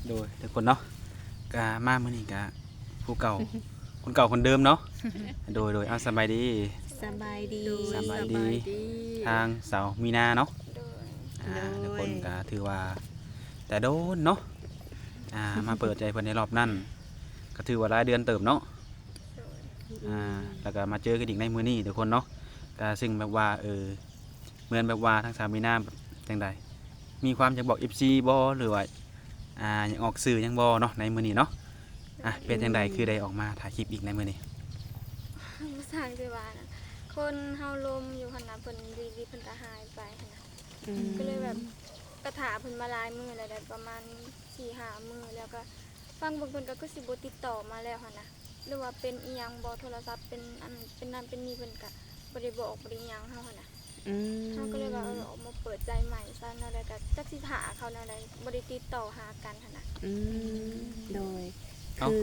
ໂດຍ ທຸກຄົນເນາະ ກະມາມື້ນີ້ກະຜູ້ເກົ່າ ຄົນເກົ່າຄົນເດີມເນາະ. ໂດຍ ໂດຍ ເອົາ ສະບາຍດີ ສະບາຍດີ ສະບາຍດີ ສະບາຍດີ ທາງສາວມີນາເນາະ. ໂດຍ ອ່າ ໂດຍ ທຸກຄົນກະຖືວ່າແຕ່ດົນເນາະ ອ່າ ມາເປີດໃຈເພິ່ນໃນຮອບນັ້ນ ກະຖືວ່າຫຼາຍເດືອນເຕີບເນາະ. ໂດຍ ອ່າ ແລ້ວກະມາເຈີກັນອີກໃນມື້ນີ້ທຸກຄົນເນາະ ກະຊຶ່ງແບບວ່າ ເອີ ເໝືອນແບບວ່າທາງສາວມີນາແບບຈັ່ງໃດ ມີຄວາມຢາກບອກເອັຟຊີບໍ່ ຫຼືວ່າ ອ່າ ຢາກອອກສື່ຫຍັງບໍ່ເນາະ ໃນມື້ນີ້ເນາະ? ອ່ະ ເປັນຈັ່ງໃດຄືໄດ້ອອກມາຖ່າຍຄລິບອີກໃນມື້ນີ້? ບໍ່ຊ່າງຊິວ່ານະ ຄົນເຮົາລົມຢູ່ຫັ້ນນະ ເພິ່ນຢູ່ດີໆເພິ່ນກະຫາຍໄປຫັ້ນນະ. ອືມ ກໍເລີຍແບບ ກະຖ້າເພິ່ນມາຫຼາຍມື້ແລ້ວ ໄດ້ປະມານສີ່ຫ້າມື້ແລ້ວ ກະຟັງເບິ່ງເພິ່ນກະຄືຊິບໍ່ຕິດຕໍ່ມາແລ້ວຫັ້ນນະ. ຫຼືວ່າເປັນອີ່ຫຍັງບໍ່ ໂທລະສັບເປັນອັນ ເປັນນັ້ນເປັນນີ້ ເພິ່ນກະບໍ່ໄດ້ບອກ ບໍ່ໄດ້ຫຍັງເຮົາຫັ້ນນະ. ອືມ ເຮົາກໍເລີຍວ່າ ເອີ ອອກມາເປີດໃຈໃໝ່ຊະ ແນວໃດກະຈັກຊິຖ້າເຂົາແນວໃດ ບໍ່ໄດ້ຕິດຕໍ່ຫາກັນຫັ້ນນະ. ອືມ ໂດຍ ເອົ້າ ຄື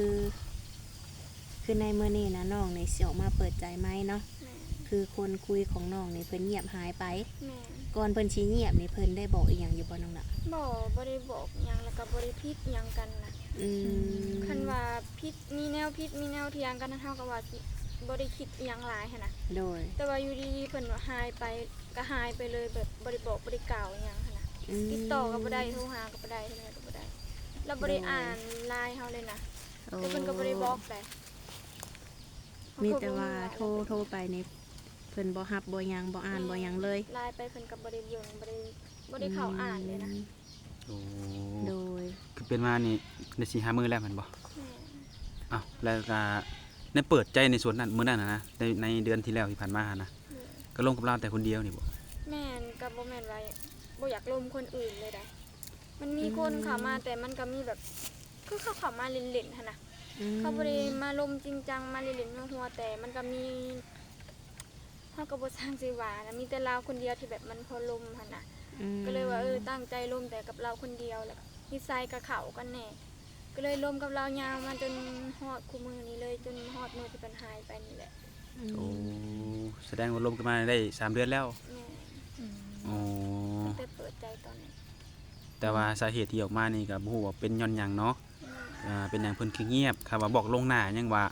ຄືໃນມື້ນີ້ນະ ນ້ອງນີ້ຊິອອກມາເປີດໃຈໃໝ່ເນາະ. ແມ່ນ ຄືຄົນຄຸຍຂອງນ້ອງນີ້ເພິ່ນງຽບຫາຍໄປ. ແມ່ນ ກ່ອນເພິ່ນຊິງຽບນີ້ ເພິ່ນໄດ້ບອກອີ່ຫຍັງຢູ່ບໍ່ນ້ອງລະ? ບໍ່ ບໍ່ໄດ້ບອກຫຍັງ ແລ້ວກໍບໍ່ໄດ້ຜິດຫຍັງກັນນະ. ອືມ ຄັນວ່າຜິດ ມີແນວຜິດ ມີແນວຖຽງກັນ ເຮົາກໍວ່າຊິບໍ່ໄດ້ຄິດອີ່ຫຍັງຫຼາຍຫັ້ນນະ. ໂດຍ ແຕ່ວ່າຢູ່ດີໆເພິ່ນວ່າຫາຍໄປ ກໍຫາຍໄປເລີຍ ແບບບໍ່ໄດ້ບອກ ບໍ່ໄດ້ກ່າວອີ່ຫຍັງຫັ້ນນະ. ອືມ ຕິດຕໍ່ກໍບໍ່ໄດ້ ໂທຫາກໍບໍ່ໄດ້ ເຮັດຫຍັງກໍບໍ່ໄດ້ ແລ້ວບໍ່ໄດ້ ໂດຍ ອ່ານ LINE ເຮົາເລີຍນະ. ໂອ້ ແຕ່ເພິ່ນກໍບໍ່ໄດ້ບອກໃດ ມີແຕ່ວ່າໂທ ໂທໄປນີ້ ເພິ່ນບໍ່ຮັບບໍ່ຫຍັງ ບໍ່ອ່ານ ແມ່ນ ບໍ່ຫຍັງເລີຍ. LINE ໄປເພິ່ນກໍບໍ່ໄດ້ເບິ່ງ ບໍ່ໄດ້ ບໍ່ໄດ້ເຂົ້າອ່ານເລີຍນະ. ອືມ ໂອ້ ໂດຍ ຄືເປັນມານີ້ໄດ້ສີ່ຫ້າມື້ແລ້ວແມ່ນບໍ່? ແມ່ນ ເອົ້າ ແລ້ວກໍໄດ້ເປີດໃຈໃນສ່ວນນັ້ນ ມື້ນັ້ນນະ ໃນ ໃນເດືອນທີ່ແລ້ວທີ່ຜ່ານມາຫັ້ນນະ. ໂດຍ ກໍລົມກັບລາວແຕ່ຄົນດຽວນີ້ບໍ່? ແມ່ນ ກໍບໍ່ແມ່ນວ່າບໍ່ຢາກລົມຄົນອື່ນເລີຍໃດ ມັນມີຄົນເຂົ້າມາ ອືມ ແຕ່ມັນກໍມີແບບ ຄືເຂົາເຂົ້າມາຫຼິ້ນໆຫັ້ນນະ. ອືມ ເຂົາບໍ່ໄດ້ມາລົມຈິງຈັງ ມາຫຼິ້ນໆຫົວໆ ແຕ່ມັນກໍມີ ເຮົາກໍບໍ່ຊ່າງຊິວ່ານະ ມີແຕ່ລາວຄົນດຽວທີ່ແບບມັນພໍລົມຫັ້ນນະ. ອືມ ກໍເລີຍວ່າ ເອີ ຕັ້ງໃຈລົມແຕ່ກັບລາວຄົນດຽວ ແລ້ວນິໄສກໍເຂົ້າກັນແດ່ ກໍເລີຍລົມກັບລາວຍາວມາຈົນຮອດຄູ່ມື້ນີ້ເລີຍ ຈົນຮອດມື້ທີ່ເພິ່ນຫາຍໄປນີ້ແຫຼະ. ອືມ ໂອ້ ສະແດງວ່າລົມກັນມາໄດ້ສາມເດືອນແລ້ວ. ແມ່ນ ອືມ ອໍ ຕັ້ງແຕ່ເປີດໃຈຕອນນັ້ນ. ແຕ່ວ່າ ອືມ ສາເຫດທີ່ອອກມານີ້ກໍບໍ່ຮູ້ວ່າເປັນຍ້ອນຫຍັງເນາະ. ແມ່ນ ອ່າ ເປັນຫຍັງເພິ່ນຄືງຽບ ຄຳວ່າບອກລ່ວງໜ້າຍັງວ່າ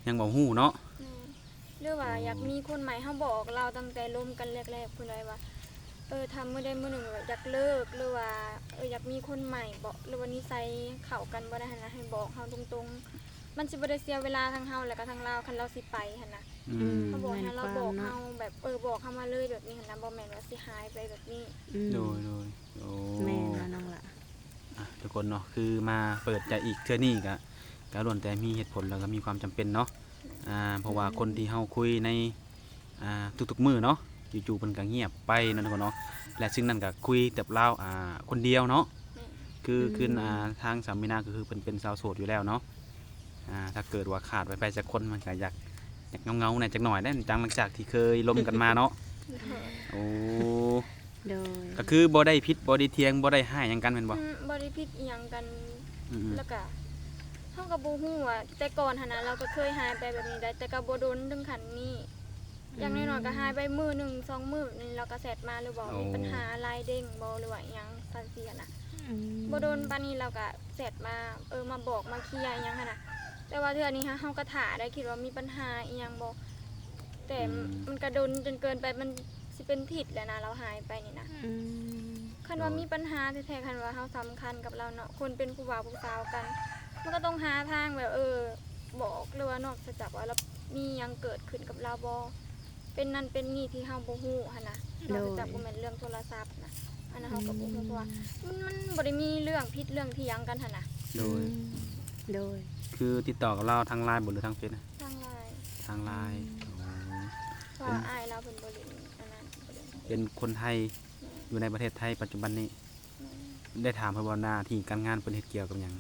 ຍັງບໍ່ຮູ້ເນາະ. ແມ່ນ ຫຼືວ່າ ອໍ ຢາກມີຄົນໃໝ່ ເຮົາບອກລາວຕັ້ງແຕ່ລົມກັນແລກໆພຸ້ນໄດ໋ວ່າ ເອີ ຖ້າມື້ໃດມື້ໜຶ່ງແບບຢາກເລີກ ຫຼືວ່າ ເອີ ຢາກມີຄົນໃໝ່ບໍ ຫຼືວ່ານິໄສເຂົ້າກັນບໍ່ໄດ້ຫັ້ນນະ ໃຫ້ບອກເຮົາຕົງໆ ມັນຊິບໍ່ໄດ້ເສຍເວລາທັງເຮົາ ແລ້ວກໍທັງລາວ ຄັນລາວຊິໄປຫັ້ນນະ. ອືມ ອືມ ເຮົາບອກໃຫ້ລາວບອກເຮົາແບບ ເອີ ບອກເຮົາມາເລີຍແບບນີ້ຫັ້ນນະ ບໍ່ແມ່ນວ່າຊິຫາຍໄປແບບນີ້. ອືມ ໂດຍໆ ໂອ້ ແມ່ນລະນ້ອງລະ. ອ່ະ ທຸກຄົນເນາະ ຄືມາເປີດໃຈອີກເທື່ອນີ້ກະ ກະລ້ວນແຕ່ມີເຫດຜົນ ແລ້ວກະມີຄວາມຈຳເປັນເນາະ. ອ່າ ເພາະວ່າ ອືມ ຄົນທີ່ເຮົາຄຸຍໃນ ອ່າ ທຸກໆມື້ເນາະ ຢູ່ໆເພິ່ນກະງຽບໄປເນາະ ທຸກຄົນເນາະ ແລະ ຊຶ່ງນັ້ນກະຄຸຍແຕ່ລາວ ອ່າ ຄົນດຽວເນາະ. ແມ່ນ ຄື ອືມ ຄື ອ່າ ທາງສາວມີນາກໍຄືເພິ່ນເປັນສາວໂສດຢູ່ແລ້ວເນາະ. ອ່າ ຖ້າເກີດວ່າຂາດໄປ ໄປຈັກຄົນ ມັນກະຢາກ ຢາກເຫງົາໆແດ່ຈັກໜ້ອຍແດ່ ຫຼັງຈາກທີ່ເຄີຍລົມກັນມາເນາະ. ໂດຍ ໂອ້ ໂດຍ ກໍຄືບໍ່ໄດ້ຜິດ ບໍ່ໄດ້ຖຽງ ບໍ່ໄດ້ຮ້າຍຫຍັງກັນແມ່ນບໍ່? ອືມ ບໍ່ໄດ້ຜິດອີ່ຫຍັງກັນ. ອືມໆ ແລ້ວກະເຮົາກໍບໍ່ຮູ້ວ່າ ແຕ່ກ່ອນຫັ້ນນະ ລາວກໍເຄີຍຫາຍໄປແບບນີ້ໄດ໋ ແຕ່ກໍບໍ່ດົນເຖິງຂັ້ນນີ້. ອືມ ຢ່າງໜ້ອຍໆກໍຫາຍໄປມື້ໜຶ່ງສອງມື້ແບບນີ້ ລາວກໍແຊັດມາ ຫຼືວ່າ ໂອ້ ມີປັນຫາລາຍເດ້ງບໍ່ ຫຼືວ່າອີ່ຫຍັງຊັ້ນຊີ້ຫັ້ນນະ. ອືມ ບໍ່ດົນປານນີ້ລາວກໍແຊັດມາ ເອີ ມາບອກມາເຄຍອີ່ຫຍັງຫັ້ນນະ. ແຕ່ວ່າເທື່ອນີ້ເຮົາ ເຮົາກໍຖ້າໄດ້ ຄິດວ່າມີປັນຫາອີ່ຫຍັງບໍ່ ແຕ່ ອືມ ມັນກະດົນຈົນເກີນໄປ ມັນຊິເປັນທິດແລ້ວນະ ລາວຫາຍໄປນີ້ນະ. ອືມ ຄັນວ່າ ໂດຍ ມີປັນຫາແທ້ໆ ຄັນວ່າເຮົາສຳຄັນກັບລາວເນາະ ຄົນເປັນຜູ້ບ່າວຜູ້ສາວກັນ ມັນກໍຕ້ອງຫາທາງແບບ ເອີ ບອກ ຫຼືວ່ານອກເສຍຈາກວ່າລາວມີຫຍັງເກີດຂຶ້ນກັບລາວບໍ່ ເປັນນັ້ນເປັນນີ້ທີ່ເຮົາບໍ່ຮູ້ຫັ້ນນະ. ໂດຍ ນອກເສຍຈາກບໍ່ແມ່ນເລື່ອງໂທລະສັບນະ ອັນນັ້ນເຮົາກໍບໍ່ຮູ້ ອືມ ເພາະວ່າມັນ ມັນບໍ່ໄດ້ມີເລື່ອງຜິດເລື່ອງຖຽງກັນຫັ້ນນະ. ໂດຍ ອືມ ໂດຍ ຄືຕິດຕໍ່ກັບລາວທາງ LINE ບໍ່ ຫຼືທາງເຟສນະ? ທາງ LINE ທາງ LINE. ອືມ ອໍ ເພາະວ່າ ເປັນ ອ້າຍລາວເພິ່ນບໍ່ຫຼິ້ນອັນນັ້ນ ບໍ່ຫຼິ້ນ ເປັນຄົນໄທ ແມ່ນ ຢູ່ໃນປະເທດໄທປັດຈຸບັນນີ້. ແມ່ນ ໄດ້ຖາມເພິ່ນບໍ່ ໜ້າທີ່ການງານເພິ່ນເຮັດກ່ຽວກັບຫຍັງ?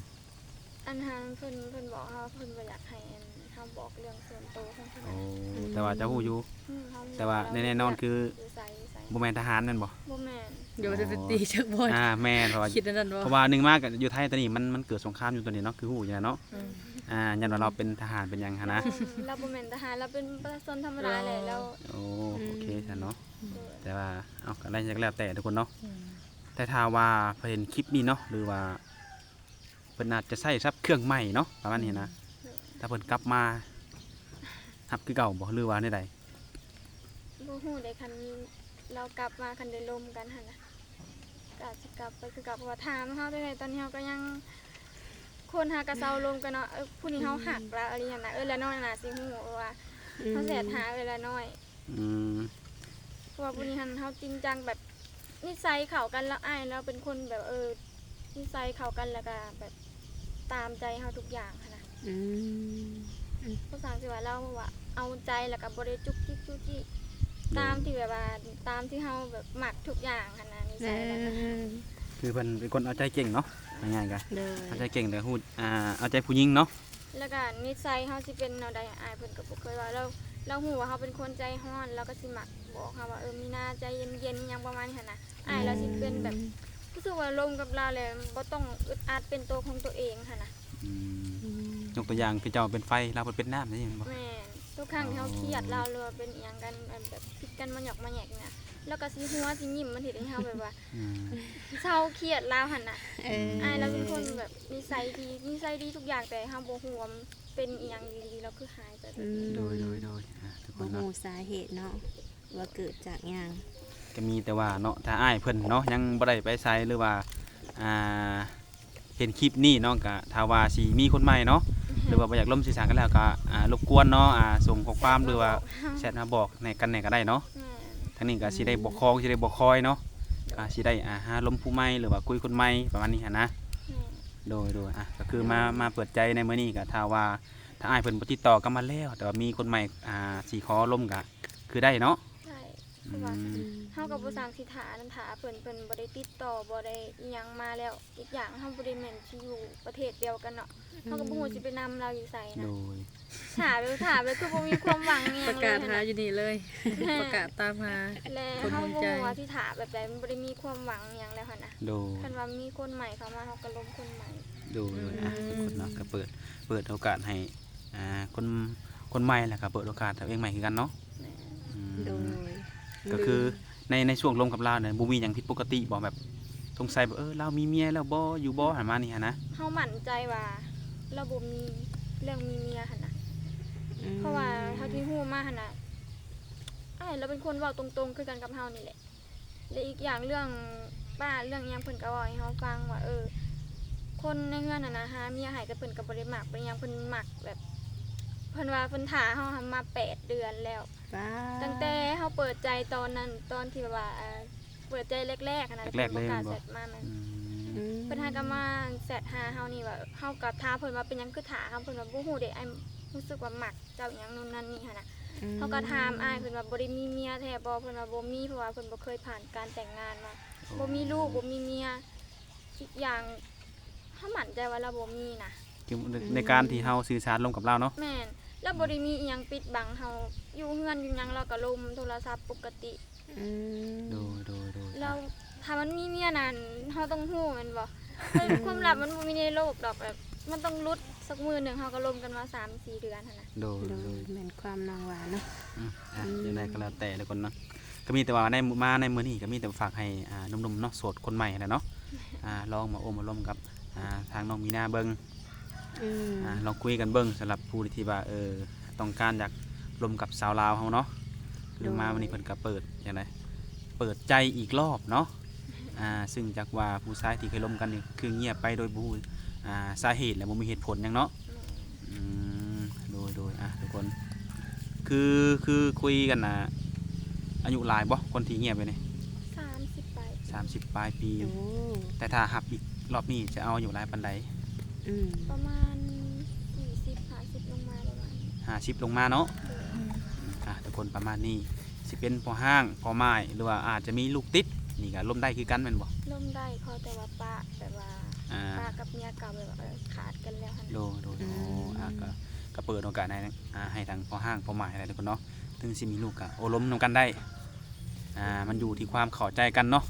ອັນຫັ້ນເພິ່ນ ເພິ່ນບອກເຮົາ ເພິ່ນບໍ່ຢາກໃຫ້ອັນ ເຮົາບອກເລື່ອງສ່ວນໂຕຂອງເພິ່ນ. ໂອ້ ອືມ ແຕ່ວ່າເຈົ້າຮູ້ຢູ່. ອືມ ເຮົາຮູ້ ແຕ່ວ່າແນ່ໆນອນຄື ຢູ່ໃສ ຢູ່ໃສ ບໍ່ແມ່ນທະຫານແມ່ນບໍ່? ບໍ່ແມ່ນ. ຢ່າວ່າແຕ່ ອໍ ໄປຕີຈັກບ່ອນ. ອ່າ ແມ່ນ ເພາະວ່າ ຄິດແນວນັ້ນບໍ່? ເພາະວ່າໜຶ່ງມາກໍຢູ່ໄທຕອນນີ້ ມັນ ມັນເກີດສົງຄາມຢູ່ຕອນນີ້ເນາະ ຄືຮູ້ຢູ່ແລ້ວເນາະ. ອືມ ອ່າ ຢ້ານວ່າລາວເປັນທະຫານເປັນຫຍັງຫັ້ນນະ. ລາວບໍ່ແມ່ນທະຫານ ລາວເປັນປະຊາຊົນທຳມະດາແຫຼະ ລາວ ລາວ. ໂອ້ ອືມ ໂອເຄຊັ້ນເນາະ. ໂດຍ ແຕ່ວ່າ ເອົາ ກໍໄດ້ຈັກແລ້ວແຕ່ທຸກຄົນເນາະ. ອືມ ແຕ່ຖ້າວ່າເພິ່ນເຫັນຄລິບນີ້ເນາະ ຫຼືວ່າ ເພິ່ ເພິ່ນອາດຈະໃຊ້ສັບເຄື່ອງໃໝ່ເນາະ ປະມານນີ້ນະ. ອືມ ຖ້າເພິ່ນກັບມາຮັບຄືເກົ່າບໍ່ ຫຼືວ່າແນວໃດ? ບໍ່ຮູ້ເດ້ ຄັນລາວກັບມາ ຄັນໄດ້ລົມກັນຫັ້ນນະ ກໍອາດຊິກັບໄປຄືເກົ່າ ເພາະວ່າຖາມເຮົາແຕ່ໃດ ຕອນນີ້ເຮົາກໍຍັງ ຄົນຫາກໍເຊົາລົມກັນເນາະ. ເອີ ຜູ້ນີ້ເຮົາຮັກລາວອີ່ຫຼີຫັ້ນນະ ເອີ ລະນ້ອຍໜ້າຊິຮູ້ວ່າ ອືມ ເຮົາແຊັດຫາເອື້ອຍລະນ້ອຍ. ອືມ ເພາະວ່າຜູ້ນີ້ຫັ້ນເຮົາຈິງຈັງ ແບບນິໄສເຂົ້າກັນ ລາວ ອ້າຍລາວເປັນຄົນແບບ ເອີ ນິໄສເຂົ້າກັນ ແລ້ວກໍແບບຕາມໃຈເຮົາທຸກຢ່າງຫັ້ນນະ. ອືມ ອືມ ບໍ່ສ້າງຊິວ່າລາວແບບວ່າເອົາໃຈ ແລ້ວກໍບໍ່ໄດ້ຈຸກຈິກຈຸກຈິກ ໂດຍ ຕາມທີ່ແບບວ່າ ຕາມທີ່ເຮົາແບບມັກທຸກຢ່າງຫັ້ນນະ ນິໄສລາວ. ເອີ ຄືເພິ່ນເປັນຄົນເອົາໃຈເກັ່ງເນາະ ງ່າຍໆກໍ ໂດຍ ເອົາໃຈເກັ່ງ ແລ້ວຮູ້ ອ່າ ເອົາໃຈຜູ້ຍິງເນາະ. ແລ້ວກໍນິໄສເຮົາຊິເປັນແນວໃດ ອ້າຍເພິ່ນກໍບໍ່ເຄີຍເວົ້າ. ລາວ ລາວຮູ້ວ່າເຮົາເປັນຄົນໃຈຮ້ອນ ລາວກໍຊິມັກບອກເຮົາວ່າ ເອີ ມີນາ ໃຈເຢັນໆ ຫຍັງປະມານນີ້ຫັ້ນນະ. ອືມ ອ້າຍລາວຊິເປັນແບບ ຮູ້ສຶກວ່າລົມກັບລາວແລ້ວບໍ່ຕ້ອງອຶດອັດ ເປັນໂຕຂອງຕົວເອງຫັ້ນນະ. ອືມ ອືມ ຍົກຕົວຢ່າງຄືເຈົ້າເປັນໄຟ ລາວເປັນນ້ຳ ຈັ່ງຊີ້ແມ່ນບໍ່? ແມ່ນ ທຸກຄັ້ງທີ່ເຮົາຄຽດລາວ ຫຼືວ່າເປັນອີ່ຫຍັງກັນ ແບບຜິດກັນມາຫຍອກມາແຫຍກນີ້ນະ ລາວກໍຊິຫົວຊິຍິ້ມ ມັນເຮັດໃຫ້ເຮົາແບບວ່າ ອືມ ເຊົາຄຽດລາວຫັ້ນນະ. ເອີ ອ້າຍລາວເປັນຄົນແບບນິໄສດີ ນິໄສດີທຸກຢ່າງ ແຕ່ເຮົາບໍ່ຮູ້ວ່າເປັນອີ່ຫຍັງຢູ່ດີໆ ລາວຄືຫາຍໄປແບບນີ້. ອືມ ໂດຍ ໂດຍ ໂດຍ ອ່າ ທຸກຄົນເນາະ ບໍ່ຮູ້ສາເຫດເນາະ ວ່າເກີດຈາກຫຍັງ. ກໍມີແຕ່ວ່າເນາະ ຖ້າອ້າຍເພິ່ນເນາະ ຍັງບໍ່ໄດ້ໄປໃສ ຫຼືວ່າ ອ່າ ເຫັນຄລິບນີ້ເນາະ ກະຖ້າວ່າຊິມີຄົນໃໝ່ເນາະ ແມ່ນ ຫຼືວ່າບໍ່ຢາກລົມສື່ສານກັນແລ້ວ ກະ ອ່າ ລົບກວນເນາະ ອ່າ ສົ່ງຂໍ້ຄວາມ ຫຼືວ່າແຊັດມາບອກ ແຊັດມາບອກໃຫ້ກັນແດ່ກໍໄດ້ເນາະ. ແມ່ນ ທາງນີ້ກະຊິໄດ້ບໍ່ຄອງ ຊິໄດ້ບໍ່ຄອຍເນາະ ກະຊິໄດ້ ອ່າ ຫາລົມຜູ້ໃໝ່ ຫຼືວ່າຄຸຍຄົນໃໝ່ ປະມານນີ້ຫັ້ນນະ. ແມ່ນ ໂດຍ ໂດຍ ອ່າ ກໍຄືມາ ມາເປີດໃຈໃນມື້ນີ້ ກະຖ້າວ່າ ຖ້າອ້າຍເພິ່ນບໍ່ຕິດຕໍ່ກັບມາແລ້ວ ແຕ່ວ່າມີຄົນໃໝ່ ອ່າ ຊິຂໍລົມ ກະຄືໄດ້ເນາະ. ໄດ້ ເພາະວ່າ ອືມ ເຮົາກໍບໍ່ສ້າງຊິຖ້ານຳຖ້າເພິ່ນ ເພິ່ນບໍ່ໄດ້ຕິດຕໍ່ ບໍ່ໄດ້ອີ່ຫຍັງມາແລ້ວ. ອີກຢ່າງເຮົາບໍ່ໄດ້ແມ່ນຊິຢູ່ປະເທດດຽວກັນເນາະ ອືມ ເຮົາກໍບໍ່ຮູ້ຊິໄປນຳລາວຢູ່ໃສນະ. ໂດຍ ຖ້າແບບ ຖ້າແບບຄືບໍ່ມີຄວາມຫວັງອີ່ຫຍັງເລີຍຫັ້ນນະ. ປະກາດຫາຢູ່ນີ້ເລີຍ ແມ່ນ ປະກາດຕາມຫາ ແລະ ຄົນຮູ້ໃຈ ເຮົາບໍ່ຮູ້ວ່າຊິຖ້າແບບໃດ ມັນບໍ່ໄດ້ມີຄວາມຫວັງອີ່ຫຍັງແລ້ວຫັ້ນນະ. ໂດຍ ຄັນວ່າມີຄົນໃໝ່ເຂົ້າມາ ເຮົາກໍລົມຄົນໃໝ່. ໂດຍ ໂດຍ ອືມ ອ່າ ທຸກຄົນເນາະ ກໍເປີດ ເປີດໂອກາດໃຫ້ ອ່າ ຄົນ ຄົນໃໝ່ ແລ້ວກໍເປີດໂອກາດໃຫ້ເອງໃໝ່ຄືກັນເນາະ. ແມ່ນ ອືມ ໂດຍ ກໍຄືໃນ ໃນຊ່ວງລົມກັບລາວນີ້ ບໍ່ມີຫຍັງຜິດປົກກະຕິບໍ່? ແບບສົງໄສແບບ ເອີ ລາວມີເມຍແລ້ວບໍ່ ຢູ່ບໍ່ ປະມານນີ້ຫັ້ນນະ. ເຮົາໝັ້ນໃຈວ່າລາວບໍ່ມີເລື່ອງມີເມຍຫັ້ນນະ. ອືມ ເພາະວ່າເທົ່າທີ່ຮູ້ມາຫັ້ນນະ ອ້າຍລາວເປັນຄົນເວົ້າຕົງໆ ຄືກັນກັບເຮົານີ້ແຫຼະ. ແລະ ອີກຢ່າງເລື່ອງປ້າເລື່ອງຫຍັງ ເພິ່ນກໍເວົ້າໃຫ້ເຮົາຟັງວ່າ ເອີ ຄົນໃນເຮືອນຫັ້ນນະ ຫາເມຍໃຫ້ ແຕ່ເພິ່ນກໍບໍ່ໄດ້ມັກ ເປັນຫຍັງ ເພິ່ນມັກແບບ ເພິ່ນວ່າເພິ່ນຖ້າເຮົາຫັ້ນມາແປດເດືອນແລ້ວ. ປ້າ ຕັ້ງແຕ່ເຮົາເປີດໃຈຕອນນັ້ນ ຕອນທີ່ແບບວ່າ ເອີ ເປີດໃຈແລກໆຫັ້ນນະ ແລກໆເລີຍ ເພິ່ນບໍ່ກ້າແຊັດມານັ້ນ. ອືມ ອືມ ເພິ່ນຫາກໍມາແຊັດຫາເຮົານີ້ວ່າ ເຮົາກໍຖາມເພິ່ນວ່າ ເປັນຫຍັງຄືຖ້າເຮົາ? ເພິ່ນວ່າ ບໍ່ຮູ້ເດ້ ອ້າຍຮູ້ສຶກວ່າມັກ ເຈົ້າຫຍັງໂນ່ນນັ້ນນີ້ຫັ້ນນະ. ອືມ ເຮົາກໍຖາມອ້າຍເພິ່ນວ່າ ບໍ່ໄດ້ມີເມຍແທ້ບໍ່? ເພິ່ນວ່າບໍ່ມີ ເພາະວ່າເພິ່ນບໍ່ເຄີຍຜ່ານການແຕ່ງງານມາ. ໂອ້ ບໍ່ມີລູກ ບໍ່ມີເມຍ. ອີກຢ່າງເຮົາໝັ້ນໃຈວ່າລາວບໍ່ມີນະ ຄືໃນ ອືມ ໃນການທີ່ເຮົາສື່ສານລົມກັບລາວເນາະ. ແມ່ນ ລາວບໍ່ໄດ້ມີອີ່ຫຍັງປິດບັງເຮົາ ຢູ່ເຮືອນຢູ່ຫຍັງລາວກໍລົມໂທລະສັບປົກກະຕິ. ອືມ ໂດຍ ໂດຍ ໂດຍ ແລ້ວຖ້າມັນມີເມຍນັ້ນ ເຮົາຕ້ອງຮູ້ແມ່ນບໍ່? ຄວາມລັບມັນບໍ່ມີໃນໂລກດອກ ແບບມັນຕ້ອງຫຼຸດ ສັກມື້ໜຶ່ງເຮົາກໍລົມກັນມາສາມສີ່ເດືອນຫັ້ນນະ. ໂດຍ ໂດຍ ໂດຍ ແມ່ນຄວາມນ້ອງວ່າເນາະ. ອືມ ອ່ະ ອືມ ຈັ່ງໃດກໍແລ້ວແຕ່ທຸກຄົນເນາະ ກໍມີແຕ່ວ່າໃນ ມາໃນມື້ນີ້ກໍມີແຕ່ຝາກໃຫ້ ອ່າ ໜຸ່ມໆເນາະ ໂສດຄົນໃໝ່ຫັ້ນແຫຼະເນາະ ອ່າ ລອງມາໂອ້ມາລົມກັບ ອ່າ ທາງນ້ອງມີນາເບິ່ງ. ອືມ ອ່າ ລອງຄຸຍກັນເບິ່ງ ສຳລັບຜູ້ທີ່ວ່າ ເອີ ຕ້ອງການຢາກລົມກັບສາວລາວເຮົາເນາະ. ຄື ໂດຍ ມາມື້ນີ້ເພິ່ນກໍເປີດຈັ່ງໃດ ເປີດໃຈອີກລອບເນາະ. ອ່າ ຊຶ່ງຈາກວ່າຜູ້ຊາຍທີ່ເຄີຍລົມກັນນີ້ ຄືງຽບໄປໂດຍບໍ່ຮູ້ ອ່າ ສາເຫດ ແລະ ບໍ່ມີເຫດຜົນຫຍັງເນາະ. ອືມ ໂດຍ ໂດຍ ອ່ະ ທຸກຄົນ ຄື ຄືຄຸຍກັນນະ ອາຍຸຫຼາຍບໍ່ ຄົນທີ່ງຽບໄປນີ້? ສາມສິບປາຍ ສາມສິບປາຍປີ. ໂອ້ ແຕ່ຖ້າຮັບອີກລອບນີ້ຈະເອົາອາຍຸຫຼາຍປານໃດ? ອືມ ປະມານສີ່ສິບ ຫ້າສິບລົງມາ ປະມານຫ້າສິບລົງມາເນາະ. ໂດຍ ອ່ະ ທຸກຄົນ ປະມານນີ້ ຊິເປັນພໍ່ຮ້າງ ພໍ່ໝ້າຍ ຫຼືວ່າອາດຈະມີລູກຕິດ ນີ້ກໍລົມໄດ້ຄືກັນແມ່ນບໍ່? ລົມໄດ້ ຂໍແຕ່ວ່າປະ ແບບວ່າ ອ່າ ປະກັບເມຍເກົ່າ ແບບວ່າ ເອີ ຂາດກັນແລ້ວຫັ້ນ. ໂດຍ ໂດຍ ອືມ ໂອ້ ອ່າ ກໍ ກໍເປີດໂອກາດໃຫ້ ອ່າ ໃຫ້ທັງພໍ່ຮ້າງ ພໍ່ໝ້າຍ ຫັ້ນແຫຼະ ທຸກຄົນເນາະ ເຖິງຊິມີລູກກໍໂອ້ລົມນຳກັນໄດ້. ອ່າ ມັນຢູ່ທີ່ຄວາມເຂົ້າໃຈກັນເນາະ.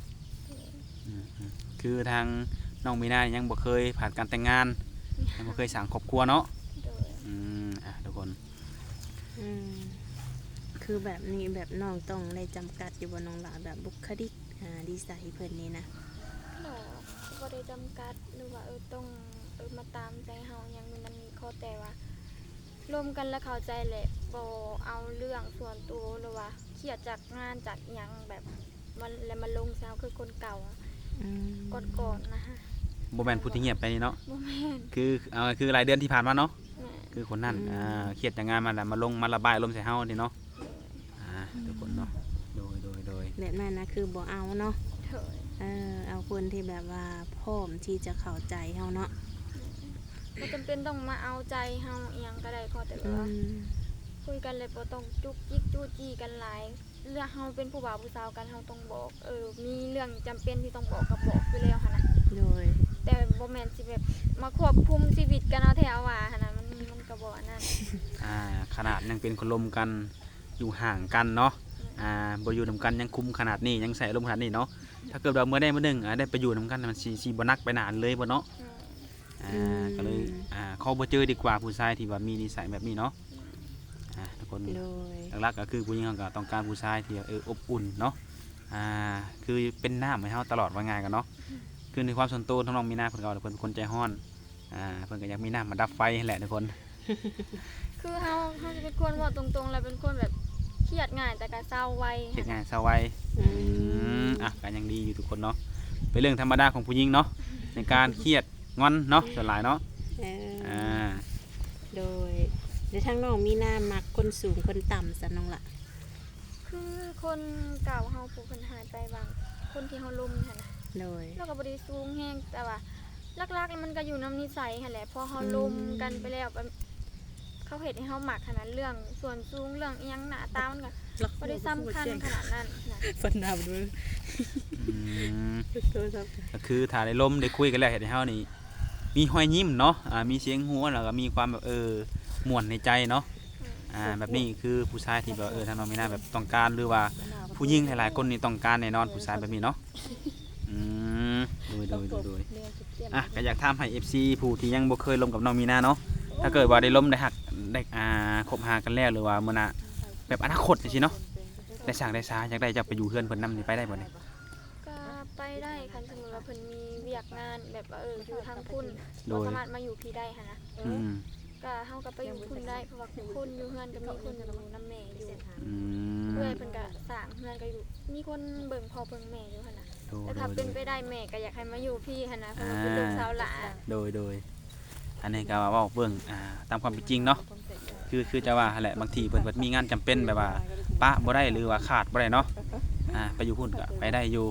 ອືມ ອືມ ຄືທາງນ້ອງມີນາຍັງບໍ່ເຄີຍຜ່ານການແຕ່ງງານ ຍັງບໍ່ເຄີຍສ້າງຄອບຄົວເນາະ. ໂດຍ ອືມ ອ່ະ ທຸກຄົນ ອືມ ຄືແບບນີ້ ແບບນ້ອງຕ້ອງໄດ້ຈຳກັດຢູ່ບໍ່ ນ້ອງຫຼ້າ ແບບບຸກຄະລິກ ອ່າ ນິໄສເພິ່ນນີ້ນະ? ບໍ່ ບໍ່ໄດ້ຈຳກັດ ຫຼືວ່າ ເອີ ຕ້ອງໄປ ມາຕາມໃຈເຮົາຫຍັງນັ້ນນີ້ ຂໍແຕ່ວ່າລົມກັນແລ້ວເຂົ້າໃຈ ແລະ ບໍ່ເອົາເລື່ອງສ່ວນໂຕ ຫຼືວ່າຄຽດຈາກງານຈາກຫຍັງແບບມາ ແລະ ມາລົງໃສ່ເຮົາຄືຄົນເກົ່າ ອືມ ກ່ອນໆນະ. ບໍ່ແມ່ນຜູ້ທີ່ງຽບໄປນີ້ເນາະ? ບໍ່ແມ່ນ ຄື ເອົາ ຄືຫຼາຍເດືອນທີ່ຜ່ານມາເນາະ? ແມ່ນ ຄືຄົນນັ້ນ ອືມ ອ່າ ຄຽດຈາກງານມາແລ້ວ ມາລົງມາລະບາຍອາລົມໃສ່ເຮົານີ້ເນາະ. ໂດຍ ອ່າ ອືມ ທຸກຄົນເນາະ ໂດຍ ໂດຍ ໂດຍ ແບບນັ້ນນະ ຄືບໍ່ເອົາເນາະ. ໂດຍ ເອີ ເອົາຄົນທີ່ແບບວ່າພ້ອມທີ່ຈະເຂົ້າໃຈເຮົາເນາະ. ບໍ່ຈຳເປັນຕ້ອງມາເອົາໃຈເຮົາອີ່ຫຍັງກໍໄດ້ ຂໍແຕ່ແບບວ່າ ອືມ ຄຸຍກັນ ແລະ ບໍ່ຕ້ອງຈຸກຈິກຈູ້ຈີ້ກັນຫຼາຍ. ເລື່ອງເຮົາເປັນຜູ້ບ່າວຜູ້ສາວກັນ ເຮົາຕ້ອງບອກ ເອີ ມີເລື່ອງຈຳເປັນທີ່ຕ້ອງບອກກໍບອກຢູ່ແລ້ວຫັ້ນນະ. ໂດຍ ແຕ່ບໍ່ແມ່ນຊິແບບມາຄວບຄຸມຊີວິດກັນເອົາແທ້ເອົາວ່າຫັ້ນນະ ມັນ ມັນກໍບໍ່ອັນນັ້ນ. ອ່າ ຂະໜາດຍັງເປັນຄົນລົມກັນ ຢູ່ຫ່າງກັນເນາະ ແມ່ນ ອ່າ ບໍ່ຢູ່ນຳກັນ ຍັງຄຸມຂະໜາດນີ້ ຍັງໃສ່ອາລົມຂະໜາດນີ້ເນາະ. ຖ້າເກີດວ່າເມື່ອໃດມື້ໜຶ່ງ ອ່າ ໄດ້ໄປຢູ່ນຳກັນ ມັນຊິ ຊິບໍ່ໜັກໄປໜ້ານັ້ນເລີຍບໍ່ເນາະ? ແມ່ນ ອ່າ ອືມ ກໍເລີຍ ອ່າ ຂໍບໍ່ເຈີດີກວ່າ ຜູ້ຊາຍທີ່ວ່າມີນິໄສແບບນີ້ເນາະ. ແມ່ນ ອ່າ ທຸກຄົນ ໂດຍ ຫຼັກໆກໍຄືຜູ້ຍິງເຮົາກໍຕ້ອງການຜູ້ຊາຍທີ່ ເອີ ອົບອຸ່ນເນາະ ອ່າ ຄືເປັນນ້ຳໃຫ້ເຮົາຕະຫຼອດ ວ່າງ່າຍກັນເນາະ. ຄືໃນຄວາມສ່ວນໂຕຂອງນ້ອງມີນາ ເພິ່ນກໍວ່າເພິ່ນເປັນຄົນໃຈຮ້ອນ ອ່າ ເພິ່ນກໍຢາກມີນ້ຳມາດັບໄຟຫັ້ນແຫຼະທຸກຄົນ. ຄືເຮົາ ເຮົາຊິເປັນຄົນເວົ້າຕົງໆ ແລ້ວເປັນຄົນແບບຄຽດງ່າຍ ແຕ່ກໍເຊົາໄວ ຄຽດງ່າຍເຊົາໄວ. ອືມ ອືມ ອ່ະ ກໍຍັງດີຢູ່ທຸກຄົນເນາະ ເປັນເລື່ອງທຳມະດາຂອງຜູ້ຍິງເນາະ ໃນການຄຽດງອນເນາະ ສ່ວນຫຼາຍເນາະ. ເອີ ອ່າ ໂດຍ ແລ້ວທາງນ້ອງມີນາມັກຄົນສູງຄົນຕ່ຳຊັ້ນນ້ອງລະ? ຄືຄົນເກົ່າເຮົາຜູ້ເພິ່ນຫາຍໄປ ບາງຄົນທີ່ເຮົາລົມຫັ້ນນະ. ໂດຍ ລາວກໍບໍ່ໄດ້ສູງແຮງ ແຕ່ວ່າຫຼັກໆ ແລ້ວມັນກໍຢູ່ນຳນິໄສຫັ້ນແຫຼະ ພໍເຮົາ ອືມ ລົມກັນໄປແລ້ວ ແບບເຂົາເຮັດໃຫ້ເຮົາມັກຫັ້ນນະ ເລື່ອງສ່ວນສູງ ເລື່ອງອີ່ຫຍັງ ໜ້າຕາມັນກໍບໍ່ໄດ້ສຳຄັນຂະໜາດນັ້ນນະ. ອືມ ກໍຄືຖ້າໄດ້ລົມໄດ້ຄຸຍກັນແລ້ວ ເຮັດໃຫ້ເຮົານີ້ມີຮອຍຍິ້ມເນາະ ອ່າ ມີສຽງຫົວ ແລ້ວກໍມີຄວາມແບບ ເອີ ມ່ວນໃນໃຈເນາະ. ອ່າ ແບບນີ້ຄືຜູ້ຊາຍທີ່ແບບ ເອີ ທາງນ້ອງມີນາແບບຕ້ອງການ ຫຼືວ່າຜູ້ຍິງຫຼາຍໆຄົນນີ້ຕ້ອງການແນ່ນອນ ຜູ້ຊາຍແບບນີ້ເນາະ. ອືມ ໂດຍ ໂດຍ ໂດຍ ໂດຍ ອ່ະ ກໍຢາກຖາມໃຫ້ເອັຟຊີຜູ້ທີ່ຍັງບໍ່ເຄີຍລົມກັບນ້ອງມີນາເນາະ ຖ້າເກີດວ່າໄດ້ລົມໄດ້ຮັກ ໄດ້ ອ່າ ຄົບຫາກັນແລ້ວ ຫຼືວ່າມື້ໜ້າແບບອະນາຄົດຈັ່ງຊີ້ເນາະ ໄດ້ສ້າງໄດ້ສາ ຢາກໄດ້ເຈົ້າໄປຢູ່ເຮືອນເພິ່ນນຳນີ້ ໄປໄດ້ບໍ່ນີ້? ກໍໄປໄດ້ ຄັນສົມມຸດວ່າເພິ່ນມີວຽກງານແບບວ່າ ເອີ ຢູ່ທາງພຸ້ນ ໂດຍ ບໍ່ສາມາດມາຢູ່ພີ້ໄດ້ຫັ້ນນະ. ອືມ ກໍເຮົາກໍໄປຢູ່ພຸ້ນໄດ້ ເພາະວ່າຄົນຢູ່ເຮືອນກໍມີຄົນຢູ່ນຳແມ່ຢູ່. ອືມ ເອື້ອຍເພິ່ນກໍສ້າງເຮືອນກໍຢູ່ ມີຄົນເບິ່ງພໍ່ເບິ່ງແມ່ຢູ່ຫັ້ນນະ. ໂດຍ ແຕ່ຖ້າເປັນໄປໄດ້ແມ່ກໍຢາກໃຫ້ມາຢູ່ພີ້ຫັ້ນນະ ເພາະວ່າເປັນລູກສາວຫຼ້າ. ອ່າ ໂດຍ ໂດຍ ອັນນີ້ກໍເວົ້າເບິ່ງ ອ່າ ຕາມຄວາມເປັນຈິງເນາະ ຄື ຄືຈະວ່າຫັ້ນແຫຼະ ບາງທີເພິ່ນ ເພິ່ນມີງານຈຳເປັນແບບວ່າປະບໍ່ໄດ້ ຫຼືວ່າຂາດບໍ່ໄດ້ເນາະ ອ່າ ໄປຢູ່ພຸ້ນກໍໄປໄດ້ຢູ່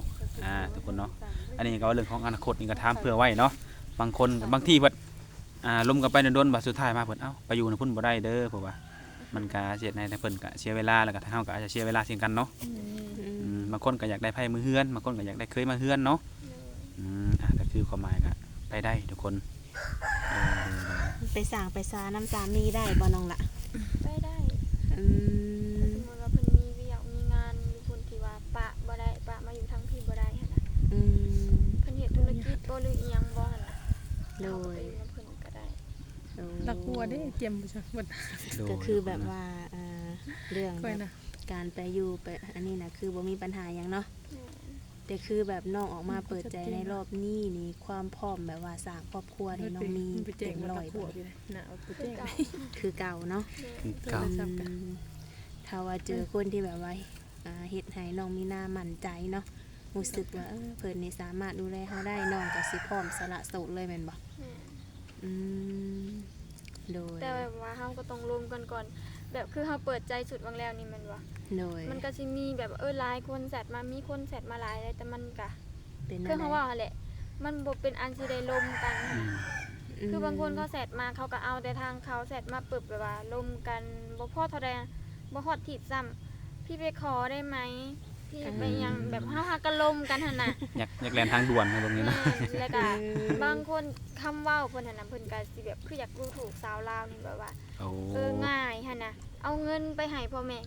ອ່າ ທຸກຄົນເນາະ. ອັນນີ້ກໍເວົ້າເລື່ອງຂອງອະນາຄົດນີ້ກໍຖາມເຜື່ອໄວ້ເນາະ ບາງຄົນ ບາງທີເພິ່ນ ອ່າ ລົມກັນໄປດົນໆ ບາດສຸດທ້າຍມາເພິ່ນ ເອົ້າ ໄປຢູ່ນຳພຸ້ນບໍ່ໄດ້ເດີ ເພາະວ່າມັນກະເຮັດໃຫ້ທາງເພິ່ນກະເສຍເວລາ ແລ້ວກະທາງເຮົາກະອາດຈະເສຍເວລາເຊັ່ນກັນເນາະ. ອືມ ອືມ ບາງຄົນກະຢາກໄດ້ໃຜເມືອເຮືອນ ບາງຄົນກະຢາກໄດ້ເຂີຍມາເຮືອນເນາະ. ອືມ ອ່າ ກະຄືຄວາມໝາຍກະໄປໄດ້ທຸກຄົນ. ເອີ ໄປສ້າງໄປສານຳສາມີໄດ້ບໍ່ນ້ອງລະ? ໄປໄດ້. ອືມ ຖ້າສົມມຸດວ່າເພິ່ນມີວຽກມີງານຢູ່ພຸ້ນທີ່ວ່າປະບໍ່ໄດ້ ປະມາຢູ່ທາງພີ້ບໍ່ໄດ້ຫັ້ນນະ. ອືມ ເພິ່ນເຮັດທຸລະກິດບໍ່ ຫຼືອີ່ຫຍັງບໍ່ຫັ້ນນະ. ໂດຍ ເຮົາກໍໄປຢູ່ນຳເພິ່ນ ກໍໄດ້. ໂອ້ ຫຼັກຫົວເດ້ ກຽມບໍ່ຈັກເບິດ. ໂດຍ ກໍຄືແບບວ່າ ເອີ ເລື່ອງແບບ ຂ້ອຍນະ ການໄປຢູ່ໄປອັນນີ້ນະ ຄືບໍ່ມີບັນຫາຫຍັງເນາະ. ແມ່ນ ແຕ່ຄືແບບນ້ອງອອກມາເປີດໃຈໃນຮອບນີ້ນີ້ ຄວາມພ້ອມແບບວ່າສ້າງຄອບຄົວນີ້ ນ້ອງມີເຕັມຮ້ອຍບໍ່? ຄືເກົ່າ ຄືເກົ່າເນາະ. ແມ່ນ ຄືເກົ່າ. ອືມ ຖ້າວ່າເຈີຄົນທີ່ແບບວ່າ ອ່າ ເຮັດໃຫ້ນ້ອງມີນາໝັ້ນໃຈເນາະ ຮູ້ສຶກວ່າ ເອີ ເພິ່ນນີ້ສາມາດດູແລເຮົາໄດ້ ນ້ອງກໍຊິພ້ອມສະຫຼະໂສດເລີຍແມ່ນບໍ່? ແມ່ນ. ອືມ ໂດຍ ແຕ່ແບບວ່າເຮົາກໍຕ້ອງລົມກັນກ່ອນ ແບບຄືເຮົາເປີດໃຈຊຸດຫວ່າງແລ້ວນີ້ແມ່ນບໍ່? ໂດຍ ມັນກໍຊິມີແບບ ເອີ ຫຼາຍຄົນແຊັດມາ ມີຄົນແຊັດມາຫຼາຍ ແຕ່ມັນກໍ ເປັນ ຄືເຮົາເວົ້າຫັ້ນແຫຼະ ມັນບໍ່ເປັນອັນຊິໄດ້ລົມກັນ. ອືມ ຄືບາງຄົນເຂົາແຊັດມາ ເຂົາກໍເອົາແຕ່ທາງເຂົາ ແຊັດມາປຶບ ແບບວ່າລົມກັນບໍ່ພໍເທົ່າໃດ ບໍ່ຮອດທິດຊ້ຳ ພີ່ໄປຂໍໄດ້ໄໝ? ພີ່ໄປຫຍັງ ແບບເຮົາຫາກໍລົມກັນຫັ້ນນະ ຢາກ ຢາກແລ່ນທາງດ່ວນນະ ເບິ່ງນີ້ນະ. ແມ່ນ ແລ້ວກໍ ເອີ ບາງຄົນຄຳເວົ້າເພິ່ນຫັ້ນນະ ເພິ່ນກໍຊິແບບຄືຢາກດູຖູກສາວລາວນີ້ ແບບວ່າ ໂອ້ ເອີ ງ່າຍຫັ້ນນະ ເອົາເງິນໄປໃຫ້ພໍ່ແມ່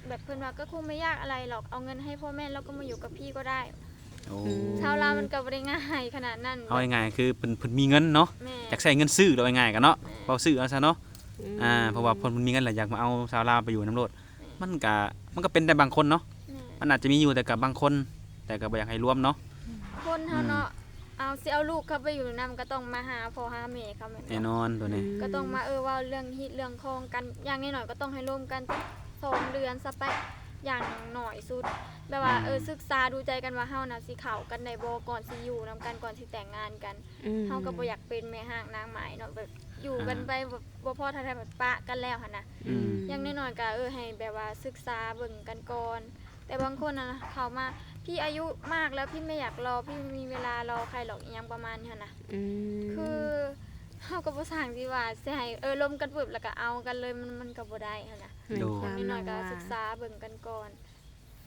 ແບບເພິ່ນວ່າ ກໍຄົງບໍ່ຍາກອະໄລຫຼອກ ເອົາເງິນໃຫ້ພໍ່ແມ່ ແລ້ວກໍມາຢູ່ກັບພີ່ກໍໄດ້. ໂອ້ ອືມ ຊາວລາວມັນກໍບໍ່ໄດ້ງ່າຍຂະໜາດນັ້ນ. ເອົາງ່າຍໆ ຄືເພິ່ນ ເພິ່ນມີເງິນເນາະ. ແມ່ນ ຢາກໃຊ້ເງິນຊື້ ເວົ້າງ່າຍໆກັນເນາະ. ອືມ ເວົ້າຊື່ເອົາຊະເນາະ. ອືມ ອ່າ ເພາະວ່າເພິ່ນມີເງິນແລ້ວ ຢາກມາເອົາຊາວລາວໄປຢູ່ນຳໂລດ. ແມ່ນ ມັນກະ ມັນກະເປັນແຕ່ບາງຄົນເນາະ. ແມ່ນ ມັນອາດຈະມີຢູ່ ແຕ່ກັບບາງຄົນ ແຕ່ກໍບໍ່ຢາກໃຫ້ລວມເນາະ. ຄົນເຮົາເນາະ ອືມ ເອົາ ຊິເອົາລູກເຂົາໄປຢູ່ນຳ ກໍຕ້ອງມາຫາພໍ່ຫາແມ່ເຂົາແມ່ນບໍ່? ແນ່ນອນໂຕນີ້ ອືມ ກໍຕ້ອງມາ ເອີ ເວົ້າເລື່ອງຮີດເລື່ອງຄອງກັນ ຢ່າງໜ້ອຍໆກໍຕ້ອງໃຫ້ລົມກັນຈັກສອງເດືອນຊະໄປ ຢ່າງໜ້ອຍສຸດ ແບບວ່າ ອືມ ເອີ ສຶກສາດູໃຈກັນວ່າເຮົານະຊິເຂົ້າກັນໄດ້ບໍ່ ກ່ອນຊິຢູ່ນຳກັນ ກ່ອນຊິແຕ່ງງານກັນ ອືມ ເຮົາກໍບໍ່ຢາກເປັນແມ່ຮ້າງນາງໝ້າຍເນາະ ແບບຢູ່ກັນໄປ ອ່າ ແບບບໍ່ພໍເທົ່າໃດ ແບບປະກັນແລ້ວຫັ້ນນະ ອືມ ຢ່າງໜ້ອຍໆກໍ ເອີ ໃຫ້ແບບວ່າສຶກສາເບິ່ງກັນກ່ອນ ແຕ່ບາງຄົນນະເຂົ້າມາ ພີ່ອາຍຸມາກແລ້ວ ພີ່ບໍ່ຢາກລໍ ພີ່ບໍ່ມີເວລາລໍໃຜດອກ ອີ່ຫຍັງປະມານນີ້ຫັ້ນນະ ອືມ ຄືເຮົາກໍບໍ່ຊ່າງຊິວ່າຊິໃຫ້ ເອີ ລົມກັນປຶບ ແລ້ວກໍເອົາກັນເລີຍ ມັນ ມັນກໍບໍ່ໄດ້ຫັ້ນນະ ແມ່ນ ໂດຍ ຄວາມ ຢ່າງໜ້ອຍໆກໍ ນ້ອງວ່າ ສຶກສາເບິ່ງກັນກ່ອນ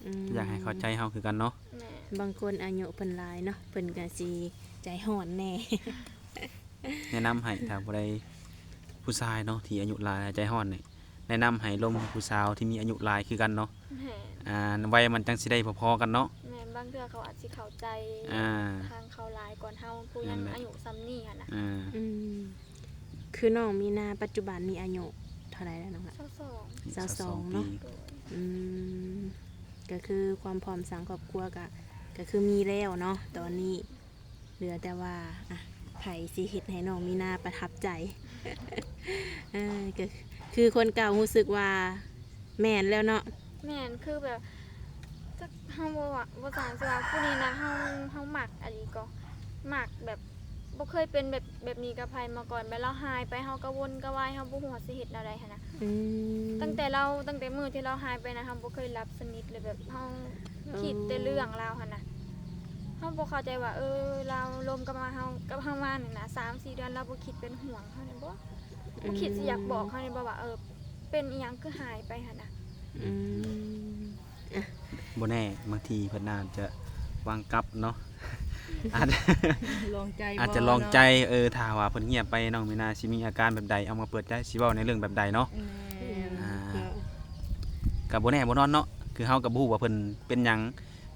ອືມ ຢາກໃຫ້ເຂົ້າໃຈເຮົາຄືກັນເນາະ ແມ່ນ ບາງຄົນອາຍຸເພິ່ນຫຼາຍເນາະ ເພິ່ນກໍຊິໃຈຮ້ອນແດ່ ແນະນຳໃຫ້ ຖ້າຜູ້ໃດ ຜູ້ຊາຍເນາະ ທີ່ອາຍຸຫຼາຍ ໃຈຮ້ອນນີ້ ແນະນຳໃຫ້ລົມຜູ້ສາວທີ່ມີອາຍຸຫຼາຍຄືກັນເນາະ ແມ່ນ ອ່າ ໄວມັນຈັ່ງຊິໄດ້ພໍໆກັນເນາະ ແມ່ນ ບາງເທື່ອເຂົາອາດຊິເຂົ້າໃຈ ອ່າ ທາງເຂົາຫຼາຍກ່ອນເຮົາ ຜູ້ຍັງ ນັ້ນແຫຼະ ອາຍຸສ່ຳນີ້ຫັ້ນນະ ອ່າ ອືມ ຄືນ້ອງມີນາປັດຈຸບັນນີ້ອາຍຸເທົ່າໃດແລ້ວນ້ອງລະ? ຊາວສອງ ຊາວສອງ ຊາວສອງ ເນາະ ປີ ໂດຍ ອືມ ກໍຄືຄວາມພ້ອມສ້າງຄອບຄົວກໍ ກໍຄືມີແລ້ວເນາະຕອນນີ້ ເຫຼືອແຕ່ວ່າ ອ່ະ ໃຜຊິເຮັດໃຫ້ນ້ອງມີນາປະທັບໃຈ ເອີ ກໍຄືຄົນເກົ່າຮູ້ສຶກວ່າແມ່ນແລ້ວເນາະ ແມ່ນ ຄືແບບ ຈັກເຮົາບໍ່ວ່າ ບໍ່ຊ່າງຊິວ່າ ຜູ້ນີ້ນະ ເຮົາ ເຮົາມັກອີ່ຫຼີກໍ ມັກແບບ ບໍ່ເຄີຍເປັນແບບ ແບບນີ້ກັບໃຜມາກ່ອນ ແບບລາວຫາຍໄປ ເຮົາກະວົນກະວາຍ ເຮົາບໍ່ຮູ້ວ່າຊິເຮັດແນວໃດຫັ້ນນະ ອືມ ຕັ້ງແຕ່ລາວ ຕັ້ງແຕ່ມື້ທີ່ລາວຫາຍໄປນະ ເຮົາບໍ່ເຄີຍຫຼັບສະໜິດເລີຍ ແບບເຮົາ ເອີ ຄິດແຕ່ເລື່ອງລາວຫັ້ນນະ ເຮົາບໍ່ເຂົ້າໃຈວ່າ ເອີ ລາວລົມກັບມາເຮົາ ກັບເຮົາມານີ້ນະ ສາມສີ່ເດືອນ ລາວບໍ່ຄິດເປັນຫ່ວງເຮົາແດ່ບໍ່? ບໍ່ຄິດຊິຢາກບອກເຮົາແດ່ບໍ່ວ່າ ເອີ ເປັນອີ່ຫຍັງຄືຫາຍໄປຫັ້ນນະ ອືມ ອ່ະ ບໍ່ແນ່ ບາງທີເພິ່ນອາດຈະວາງກັບເນາະ ອາດ ລອງໃຈ ອາດຈະລອງໃຈ ເອີ ຖ້າວ່າເພິ່ນງຽບໄປ ນ້ອງມີນາຊິມີອາການແບບໃດ ອອກມາເປີດໃຈ ຊິເວົ້າໃນເລື່ອງແບບໃດເນາະ ແມ່ນ ອ່າ ກໍບໍ່ແນ່ບໍ່ນອນເນາະ ຄືເຮົາກໍບໍ່ຮູ້ວ່າເພິ່ນເປັນຫຍັງ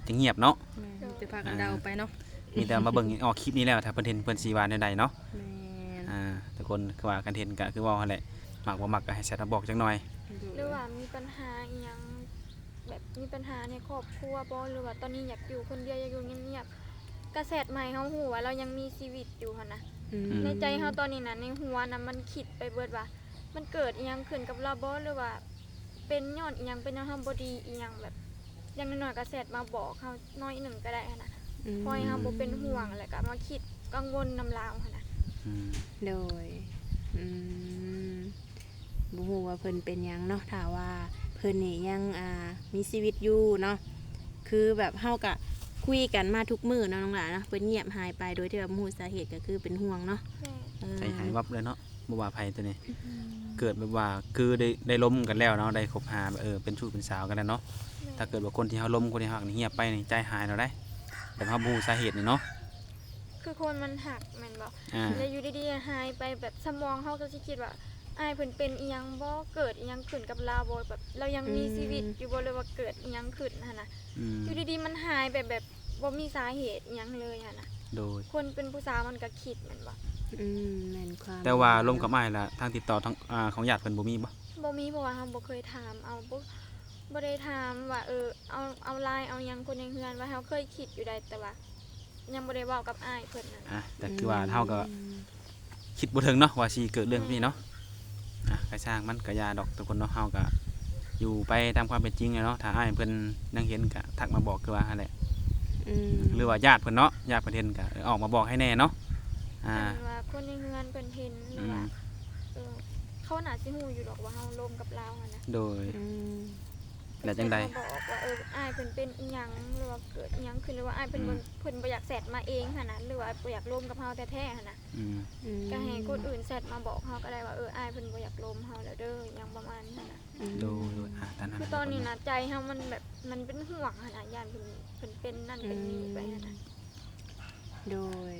ຈຶ່ງງຽບເນາະ ແມ່ນ ມີແຕ່ພາກັນເດົາໄປເນາະ ມີແຕ່ມາເບິ່ງອອກຄລິບນີ້ແລ້ວ ຖ້າເພິ່ນເຫັນເພິ່ນຊິວ່າແນວໃດເນາະ ແມ່ນ ອ່າ ທຸກຄົນ ຄືວ່າຄັນເຫັນກໍຄືເວົ້າຫັ້ນແຫຼະ ມັກບໍ່ມັກກໍໃຫ້ແຊັດມາບອກຈັກໜ່ອຍ ໂດຍ ຫຼືວ່າມີບັນຫາອີ່ຫຍັງ ແບບມີບັນຫາໃນຄອບຄົວບໍ່ ຫຼືວ່າຕອນນີ້ຢາກຢູ່ຄົນດຽວ ຢາກຢູ່ງຽບໆ ກະແຊັດມາໃຫ້ເຮົາຮູ້ວ່າລາວຍັງມີຊີວິດຢູ່ຫັ້ນນະ ອືມ ໃນໃຈເຮົາຕອນນີ້ນະ ໃນຫົວນະ ມັນຄິດໄປເບິດວ່າ ມັນເກີດອີ່ຫຍັງຂຶ້ນກັບລາວບໍ່ ຫຼືວ່າເປັນຍ້ອນອີ່ຫຍັງ ເປັນຍ້ອນເຮົາບໍ່ດີອີ່ຫຍັງ ແບບ ຢ່າງໜ້ອຍໆກະແຊັດມາບອກເຮົາໜ້ອຍໜຶ່ງກະໄດ້ຫັ້ນນະ ອືມ ພໍໃຫ້ເຮົາບໍ່ເປັນຫ່ວງ ແລ້ວກະມາຄິດກັງວົນນຳລາວຫັ້ນນະ ອືມ ໂດຍ ອືມ ບໍ່ຮູ້ວ່າເພິ່ນເປັນຫຍັງເນາະ ຖ້າວ່າເພິ່ນນີ້ຍັງ ອ່າ ມີຊີວິດຢູ່ເນາະ ຄືແບບເຮົາກະຄຸຍກັນມາທຸກມື້ເນາະ ນ້ອງຫຼ້າເນາະ ເພິ່ນງຽບຫາຍໄປໂດຍທີ່ວ່າບໍ່ຮູ້ສາເຫດ ກໍຄືເປັນຫ່ວງເນາະ ແມ່ນ ເອີ ໃຈຫາຍວັບເລີຍເນາະ ບໍ່ວ່າໃຜໂຕນີ້ ອືມ ເກີດແບບວ່າ ຄືໄດ້ ໄດ້ລົມກັນແລ້ວເນາະ ໄດ້ຄົບຫາ ເອີ ເປັນຊູ້ເປັນສາວກັນແລ້ວເນາະ ແມ່ນ ຖ້າເກີດວ່າຄົນທີ່ເຮົາລົມ ຄົນທີ່ເຮົາຮັກນີ້ງຽບໄປນີ້ ໃຈຫາຍແລ້ວເດ້ ແບບເຮົາບໍ່ຮູ້ສາເຫດນີ້ເນາະ ຄືຄົນມັນຮັກແມ່ນບໍ່ ອ່າ ແລ້ວຢູ່ດີໆຫາຍໄປ ແບບສະໝອງເຮົາກໍຊິຄິດວ່າ ອ້າຍເພິ່ນເປັນອີ່ຫຍັງບໍ່ ເກີດອີ່ຫຍັງຂຶ້ນກັບລາວບໍ່ ແບບລາວຍັງມີ ອືມ ຊີວິດຢູ່ບໍ່ ຫຼືວ່າເກີດອີ່ຫຍັງຂຶ້ນຫັ້ນນະ ອືມ ຢູ່ດີໆມັນຫາຍໄປແບບບໍ່ມີສາເຫດອີ່ຫຍັງເລີຍຫັ້ນນະ ໂດຍ ຄົນເປັນຜູ້ສາວມັນກໍຄິດແມ່ນບໍ່ ອືມ ແມ່ນຄວາມ ແຕ່ວ່າລົມກັບອ້າຍລະ ທາງຕິດຕໍ່ທາງ ອ່າ ຂອງຍາດເພິ່ນບໍ່ມີບໍ່? ບໍ່ມີ ເພາະວ່າເຮົາບໍ່ເຄີຍຖາມເອົາ ບໍ່ ບໍ່ໄດ້ຖາມວ່າ ເອີ ເອົາ ເອົາລາຍເອົາຫຍັງຄົນໃນເຮືອນ ວ່າເຮົາເຄີຍຄິດຢູ່ໃດ ແຕ່ວ່າ ຍັງບໍ່ໄດ້ເວົ້າກັບອ້າຍເພິ່ນນັ້ນ ອ່ະ ແຕ່ຄືວ່າ ອືມ ເຮົາກໍຄິດບໍ່ເຖິງເນາະ ວ່າຊິເກີດເລື່ອງແບບນີ້ເນາະ ອ່ະ ກະຊ່າງມັນ ກະຢ່າດອກທຸກຄົນເນາະ ເຮົາກະຢູ່ໄປຕາມຄວາມເປັນຈິງແຫຼະເນາະ ຖ້າອ້າຍເພິ່ນຍັງເຫັນກະທັກມາບອກຄືວ່າຫັ້ນແຫຼະ ອືມ ຫຼືວ່າຍາດເພິ່ນເນາະ ຍາດເພິ່ນເຫັນກະ ເອີ ອອກມາບອກໃຫ້ແດ່ເນາະ ອ່າ ຄັນວ່າຄົນໃນເຮືອນເພິ່ນເຫັນ ຫຼືວ່າ ອືມ ເອີ ເຂົາໜ້າຊິຮູ້ຢູ່ດອກວ່າເຮົາລົມກັບລາວຫັ້ນນະ ໂດຍ ອືມ ແລ້ວຈັ່ງໃດ ມາບອກວ່າ ເອີ ອ້າຍເພິ່ນເປັນອີ່ຫຍັງ ຫຼືວ່າເກີດອີ່ຫຍັງຂຶ້ນ ຫຼືວ່າອ້າຍເພິ່ນ ອືມ ບໍ່ ເພິ່ນບໍ່ຢາກແຊັດມາເອງຫັ້ນນະ ຫຼືວ່າບໍ່ຢາກລົມກັບເຮົາແທ້ໆຫັ້ນນະ ອືມ ອືມ ກໍໃຫ້ຄົນອື່ນແຊັດມາບອກເຮົາກໍໄດ້ວ່າ ເອີ ອ້າຍເພິ່ນບໍ່ຢາກລົມເຮົາແລ້ວເດີ ຫຍັງປະມານນີ້ຫັ້ນນະ ອືມ ໂດຍ ໂດຍ ອ່າ ຕາມນັ້ນ ຄືຕອນນີ້ນະ ໃຈເຮົາມັນແບບ ມັນເປັນຫ່ວງຫັ້ນນະ ຢ້ານເພິ່ນ ເພິ່ນເປັນນັ້ນເປັນນີ້ໄປຫັ້ນນະ ອືມ ໂດຍ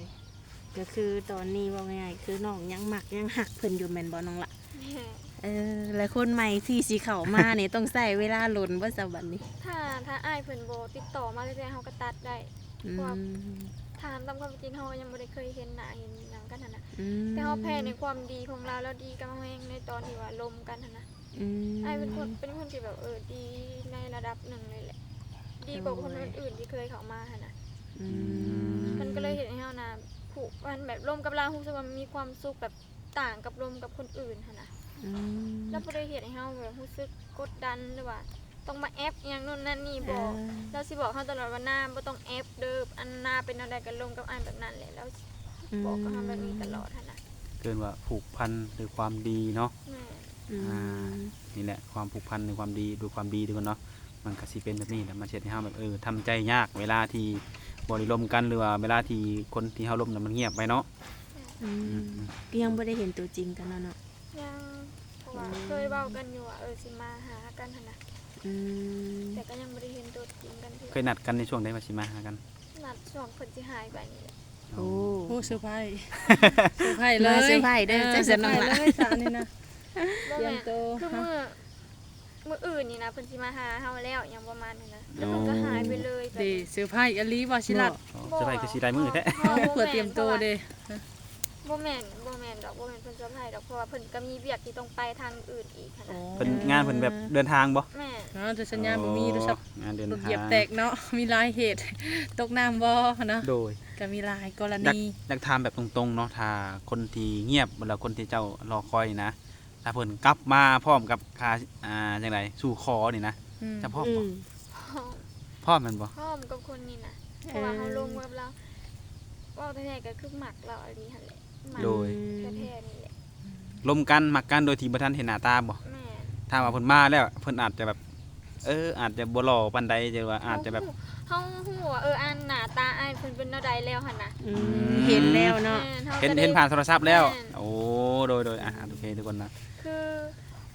ກໍຄືຕອນນີ້ເວົ້າງ່າຍໆ ຄືນ້ອງຍັງມັກຍັງຮັກເພິ່ນຢູ່ແມ່ນບໍ່ນ້ອງລະ? ແມ່ນ ເອີ ແລະຄົນໃໝ່ທີ່ຊິເຂົ້າມານີ້ ຕ້ອງໃຊ້ເວລາດົນບໍ່ຊະບັດນີ້? ຖ້າ ຖ້າອ້າຍເພິ່ນບໍ່ຕິດຕໍ່ມາເທື່ອໆ ເຮົາກໍຕັດໄດ້ ອືມ ເພາະວ່າຖາມຕາມຄວາມເປັນຈິງ ເຮົາກໍຍັງບໍ່ໄດ້ເຄີຍເຫັນໜ້າເຫັນຫຍັງກັນຫັ້ນນະ ອືມ ແຕ່ເຮົາແພ້ໃນຄວາມດີຂອງລາວ ລາວດີກັບເຮົາແຮງໃນຕອນທີ່ວ່າລົມກັນຫັ້ນນະ ອືມ ອ້າຍເປັນຄົນ ເປັນຄົນທີ່ແບບ ເອີ ດີໃນລະດັບໜຶ່ງເລີຍແຫຼະ ດີກວ່າຄົນອື່ນໆທີ່ເຄີຍເຂົ້າມາຫັ້ນນະ ອືມ ມັນກໍເລີຍເຮັດໃຫ້ເຮົານະຜູກພັນ ແບບລົມກັບລາວ ຮູ້ສຶກວ່າມີຄວາມສຸກ ແບບຕ່າງກັບລົມກັບຄົນອື່ນຫັ້ນນະ. ອືມ ລາວບໍ່ໄດ້ເຮັດໃຫ້ເຮົາແບບຮູ້ສຶກກົດດັນ ຫຼືວ່າຕ້ອງມາແອັບອີ່ຫຍັງໂນ່ນນັ້ນນີ້ ບໍ່. ເອີ ລາວຊິບອກເຮົາຕະຫຼອດວ່າ ນາ ບໍ່ຕ້ອງແອັບເດີ ອັນ ນາເປັນແນວໃດກໍລົມກັບອ້າຍແບບນັ້ນແຫຼະ. ລາວ ອືມ ບອກກັບເຮົາແບບນີ້ຕະຫຼອດຫັ້ນນະ. ເອີ້ນວ່າຜູກພັນດ້ວຍຄວາມດີເນາະ. ແມ່ນ. ອືມ ອ່າ ນີ້ແຫຼະ ຄວາມຜູກພັນດ້ວຍຄວາມດີ ດ້ວຍຄວາມດີທຸກຄົນເນາະ. ມັນກໍຊິເປັນແບບນີ້ແຫຼະ ມັນຊິເຮັດໃຫ້ເຮົາແບບ ເອີ ທຳໃຈຍາກ ເວລາທີ່ບໍ່ໄດ້ລົມກັນ ຫຼືວ່າເວລາທີ່ຄົນທີ່ເຮົາລົມນະມັນງຽບໄປເນາະ. ອືມ ອືມ ກໍຍັງບໍ່ໄດ້ເຫັນຕົວຈິງກັນເນາະ. ຍັງ ເພາະວ່າ ອືມ ເຄີຍເວົ້າກັນຢູ່ວ່າ ເອີ ຊິມາຫາກັນຫັ້ນນະ. ອືມ ແຕ່ກໍຍັງບໍ່ໄດ້ເຫັນຕົວຈິງກັນເທື່ອ. ເຄີຍນັດກັນໃນຊ່ວງໃດວ່າຊິມາຫາກັນ? ນັດຊ່ວງເພິ່ນຊິຫາຍໄປນີ້ແຫຼະ. ໂອ້ ໂອ້ ເຊີໄພ ເຊີໄພເລີຍ ມາເຊີໄພເດີ ເອີ ເຈົ້າສະນ້ອງລະ ເຊີໄພເລີຍຊະນີ້ນະ. ບໍ່ແມ່ນ ຕຽມໂຕ ຄືມື້ ມື້ອື່ນນີ້ນະ ເພິ່ນຊິມາຫາເຮົາແລ້ວ ຫຍັງປະມານນີ້ນະ ແລ້ວເພິ່ນກໍຫາຍໄປເລີຍ. ເດ້ ເຊີໄພອີ່ຫຼີບໍ່ ຊິລັດ? ເຊີໄພຄືຊິໄດ້ມື້ແທ້. ເຮົາ ເຮົາ ເຮົາເພື່ອຕຽມໂຕເດ້. ບໍ່ແມ່ນ ບໍ່ແມ່ນດອກ ບໍ່ແມ່ນເພິ່ນເຊີໄພດອກ ເພາະວ່າເພິ່ນກໍມີວຽກທີ່ຕ້ອງໄປທາງອື່ນອີກຫັ້ນນະ. ອໍ ເພິ່ນ ງານເພິ່ນແບບເດີນທາງບໍ່? ແມ່ນ. ອໍ ແຕ່ສັນຍານບໍ່ມີ ອໍ ໂທລະສັບ ງານເດີນທາງ ລົດຢຽບແຕກເນາະ ມີຫຼາຍເຫດ ຕົກນ້ຳບໍ່ເນາະ. ໂດຍ ກໍມີຫຼາຍກໍລະນີ. ຢາກ ຢາກຖາມແບບຕົງໆເນາະ ຖ້າຄົນທີ່ງຽບ ແລ້ວຄົນທີ່ເຈົ້າລໍຄອຍນີ້ນະ ຖ້າເພິ່ນກັບມາພ້ອມກັບຄາ ອ່າ ຈັ່ງໃດ ສູ່ຂໍນີ້ນະ ອືມ ເຈົ້າພ້ອມບໍ່? ອືມ ພ້ອມ ພ້ອມແມ່ນບໍ່? ພ້ອມກັບຄົນນີ້ນະ ເອີ ເພາະວ່າເຮົາລົມກັບລາວ ເວົ້າແທ້ໆກໍຄືມັກລາວອີ່ຫຼີຫັ້ນແຫຼະ. ໂດຍ ແທ້ໆນີ້ແຫຼະ. ລົມກັນ ມັກກັນໂດຍທີ່ບໍ່ທັນເຫັນໜ້າຕາບໍ່? ແມ່ນ. ຖ້າວ່າເພິ່ນມາແລ້ວ ເພິ່ນອາດຈະແບບ ເອີ ອາດຈະບໍ່ຫຼໍ່ປານໃດ ຫຼືວ່າອາດຈະແບບ ເຮົາຮູ້ ເຮົາຮູ້ວ່າ ເອີ ອັນ ໜ້າຕາອ້າຍເພິ່ນເປັນແນວໃດແລ້ວຫັ້ນນະ. ອືມ ອືມ ເຫັນແລ້ວເນາະ. ແມ່ນ ເຫັນ ເຫັນຜ່ານໂທລະສັບແລ້ວ. ແມ່ນ. ໂອ້ ໂດຍໆ ອ່າ ໂອເຄທຸກຄົນນະ ຄື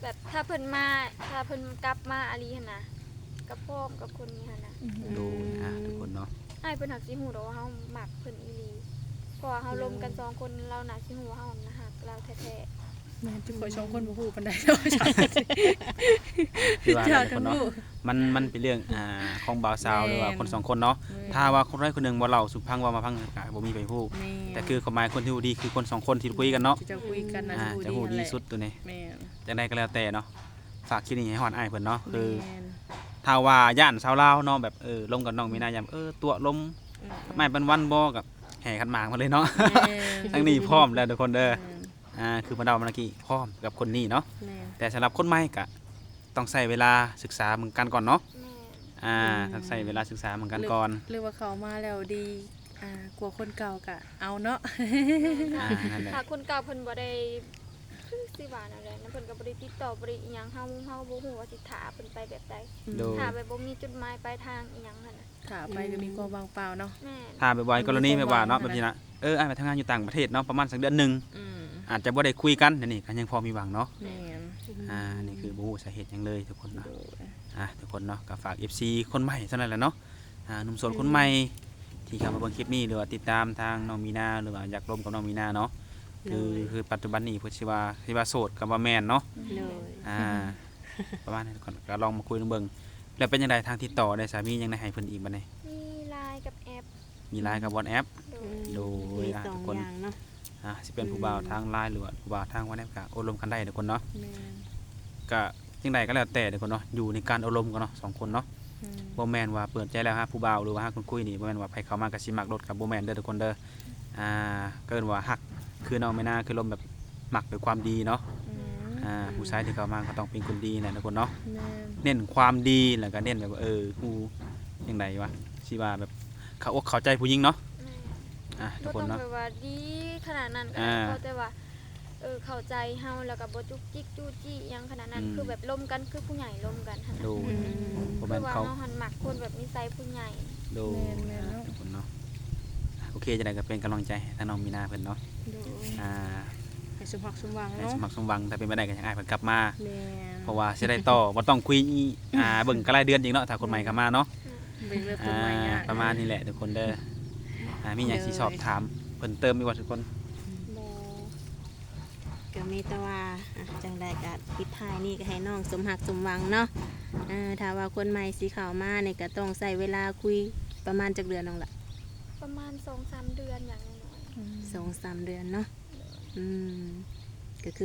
ແບບຖ້າເພິ່ນມາ ຖ້າເພິ່ນກັບມາອີ່ຫຼີຫັ້ນນະ ກໍພ້ອມກັບຄົນນີ້ຫັ້ນນະ. ອືມ ໂດຍ ອ່າ ທຸກຄົນເນາະ ອ້າຍເພິ່ນຫາກຊິຮູ້ດອກວ່າເຮົາມັກເພິ່ນອີ່ຫຼີ ເພາະວ່າເຮົາລົມກັນສອງຄົນ ລາວໜ້າຊິຮູ້ວ່າເຮົານະຮັກລາວແທ້ໆ. ແມ່ນ ຈຸຂ້ອຍສອງຄົນບໍ່ຮູ້ປານໃດເນາະ. ຄືວ່ານັ້ນແຫຼະທຸກຄົນເນາະ ມັນ ມັນເປັນເລື່ອງ ອ່າ ຂອງບ່າວສາວ ແມ່ນ ຫຼືວ່າຄົນສອງຄົນເນາະ. ຖ້າວ່າຄົນໃດຄົນໜຶ່ງບໍ່ເລົ່າສູ່ຟັງ ເວົ້າມາຟັງກໍບໍ່ມີໃຜຮູ້ ແຕ່ຄືຄວາມໝາຍຄົນທີ່ຮູ້ດີຄືຄົນສອງຄົນທີ່ຄຸຍກັນເນາະ ທີ່ເຈົ້າຄຸຍກັນນະ ອ່າ ຈະຮູ້ດີສຸດໂຕນີ້. ແມ່ນ. ຈັ່ງໃດກໍແລ້ວແຕ່ເນາະ ຝາກຄລິບນີ້ໃຫ້ຮອດອ້າຍເພິ່ນເນາະ ຄື ແມ່ນ ຖ້າວ່າຢ້ານຊາວລາວເນາະ ແບບ ເອີ ລົມກັບນ້ອງມີນາ ຢ້ານ ເອີ ຕົວະລົມ ອືມ ໄມ້ປັນວັນບໍ່ ກໍແຫ່ຂັນໝາກມາເລີຍເນາະ. ແມ່ນ. ທາງນີ້ພ້ອມແລ້ວທຸກຄົນເດີ. ແມ່ນ. ອ່າ ຄືເພິ່ນເວົ້າມາເມື່ອກີ້ ພ້ອມກັບຄົນນີ້ເນາະ. ແມ່ນ. ແຕ່ສຳລັບຄົນໃໝ່ກໍຕ້ອງໃຊ້ເວລາສຶກສາເບິ່ງກັນກ່ອນເນາະ. ແມ່ນ. ອ່າ ອືມ ຕ້ອງໃຊ້ເວລາສຶກສາເບິ່ງກັນກ່ອນ ຫຼື ຫຼືວ່າເຂົ້າມາແລ້ວດີ ອ່າ ກວ່າຄົນເກົ່າກະເອົາເນາະ. ແມ່ນ. ອ່າ ນັ້ນແຫຼະ ຖ້າຄົນເກົ່າເພິ່ນບໍ່ໄດ້ ຄືຊິວ່າແນວໃດນະ ເພິ່ນກໍບໍ່ໄດ້ຕິດຕໍ່ ບໍ່ໄດ້ອີ່ຫຍັງ ເຮົາ ເຮົາບໍ່ຮູ້ວ່າຊິຖ້າເພິ່ນໄປແບບໃດ. ອືມ ໂດຍ ຖ້າແບບບໍ່ມີຈຸດໝາຍປາຍທາງອີ່ຫຍັງຫັ້ນນະ ຖ້າໄປກໍມີຄວາມວ່າງເປົ່າເນາະ. ແມ່ນ. ຖ້າແບບວ່າ ອືມ ກໍລະນີແບບວ່າເນາະ ແບບນີ້ນະ ເອີ ອ້າຍໄປທຳງານຢູ່ຕ່າງປະເທດເນາະ ປະມານສັກເດືອນໜຶ່ງ ອືມ ອາດຈະບໍ່ໄດ້ຄຸຍກັນ ອັນນີ້ກໍຍັງພໍມີຫວັງເນາະ. ແມ່ນ. ອ່າ ນີ້ຄືບໍ່ຮູ້ສາເຫດຫຍັງເລີຍທຸກຄົນເນາະ. ໂດຍ. ອ່າ ທຸກຄົນເນາະ ກໍຝາກເອັຟຊີຄົນໃໝ່ເທົ່ານັ້ນແຫຼະເນາະ ອ່າ ໜຸ່ມໂສດ ອືມ ຄົນໃໝ່ທີ່ເຂົ້າມາເບິ່ງຄລິບນີ້ ຫຼືວ່າຕິດຕາມທາງນ້ອງມີນາ ຫຼືວ່າຢາກລົມກັບນ້ອງມີນາເນາະ. ໂດຍ. ຄື ຄືປັດຈຸບັນນີ້ເພິ່ນຊິວ່າ ຊິວ່າໂສດກໍບໍ່ແມ່ນເນາະ. ໂດຍ. ອ່າ ປະມານນີ້ກ່ອນ ກໍລອງມາຄຸຍເບິ່ງ. ແລ້ວເປັນຈັ່ງໃດທາງຕິດຕໍ່ໄດ້ສາ ມີຫຍັງໄດ້ໃຫ້ເພິ່ນອີກບັດນີ້? ມີ LINE ກັບແອັບ ມີ LINE ກັບ WhatsApp. ໂດຍ. ໂດຍ. ມີ ອ່າ ສອງ ທຸກຄົນ ຢ່າງເນາະ. ອ່າ ຊິເປັນ ອືມ ຜູ້ບ່າວທາງ LINE ຫຼືວ່າຜູ້ບ່າວທາງ WhatsApp ກໍໂອ້ລົມກັນໄດ້ທຸກຄົນເນາະ. ແມ່ນ. ກໍຈັ່ງໃດກໍແລ້ວແຕ່ທຸກຄົນເນາະ ຢູ່ໃນການໂອ້ລົມກັນເນາະ ສອງຄົນເນາະ. ອືມ. ບໍ່ແມ່ນວ່າເປີດໃຈແລ້ວຫາຜູ້ບ່າວ ຫຼືວ່າຫາຄົນຄຸຍນີ້ ບໍ່ແມ່ນວ່າໃຜເຂົ້າມາກໍຊິມັກໂລດ ກໍບໍ່ແມ່ນເດີທຸກຄົນເດີ. ອ່າ ກໍເອີ້ນວ່າຮັກຄືນ້ອງມີນາ ຄືລົມແບບມັກດ້ວຍຄວາມດີເນາະ. ອືມ. ອ່າ ອືມ ຜູ້ຊາຍທີ່ເຂົ້າມາກໍຕ້ອງເປັນຄົນດີແຫຼະທຸກຄົນເນາະ. ແມ່ນ. ເນັ້ນຄວາມດີ ແລ້ວກໍເນັ້ນແບບ ເອີ ຮູ້ຈັ່ງໃດວະ ຊິວ່າແບບເຂົ້າອົກເຂົ້າໃຈຜູ້ຍິງເນາະ. ແມ່ນ. ອ່າ ທຸກຄົນເນາະ ບໍ່ຕ້ອງແບບວ່າດີຂະໜາດນັ້ນກໍໄດ້ ອ່າ ຂໍແຕ່ວ່າ ເອີ ເຂົ້າໃຈເຮົາ ແລ້ວກໍບໍ່ຈຸກຈິກຈູ້ຈີ້ຫຍັງຂະໜາດນັ້ນ. ອືມ. ຄືແບບລົມກັນ ຄືຜູ້ໃຫຍ່ລົມກັນຫັ້ນນະ. ໂດຍ. ອືມ. ບໍ່ແມ່ນ ຄືວ່າເຂົາ ເຮົາຫັ້ນມັກຄົນແບບນິໄສຜູ້ໃຫຍ່. ໂດຍ. ແມ່ນໆເນາະ ອ່າ ທຸກຄົນເນາະ. ໂອເຄ ຈັ່ງໃດກໍເປັນກຳລັງໃຈໃຫ້ທາງນ້ອງມີນາເພິ່ນເນາະ. ໂດຍ. ອ່າ ໃຫ້ສົມຫວັງສົມຫວັງເນາະ ໃຫ້ສົມຫວັງສົມຫວັງ. ຖ້າເປັນໄປໄດ້ກໍຢາກໃຫ້ເພິ່ນກັບມາ. ແມ່ນ. ເພາະວ່າຊິໄດ້ຕໍ່ ບໍ່ຕ້ອງຄຸຍ ອ່າ ເບິ່ງກໍຫຼາຍເດືອນອີກເນາະ ຖ້າຄົນໃໝ່ເຂົ້າມາເນາະ. ແມ່ນ. ເບິ່ງແລ້ວຄົນໃໝ່ຍາກ. ອ່າ ປະມານນີ້ແຫຼະທຸກຄົນເດີ. ອ່າ ມີຫຍັງ ໂດຍ ຊິສອບຖາມເພີ່ມເຕີມອີກບໍ່ທຸກຄົນ? ບໍ່ ກໍມີແຕ່ວ່າ ອ່າ ຈັ່ງໃດກໍປິດທ້າຍນີ້ກໍໃຫ້ນ້ອງສົມຮັກສົມຫວັງເນາະ. ເອີ ຖ້າວ່າຄົນໃໝ່ຊິເຂົ້າມານີ້ກໍຕ້ອງໃຊ້ເວລາຄຸຍປະມານຈັກເດືອນນ້ອງລະ? ປະມານສອງສາມເດືອນຢ່າງໜ້ອຍ. ອືມ ສອງສາມເດືອນເນາະ. ໂດຍ. ອືມ ກໍຄື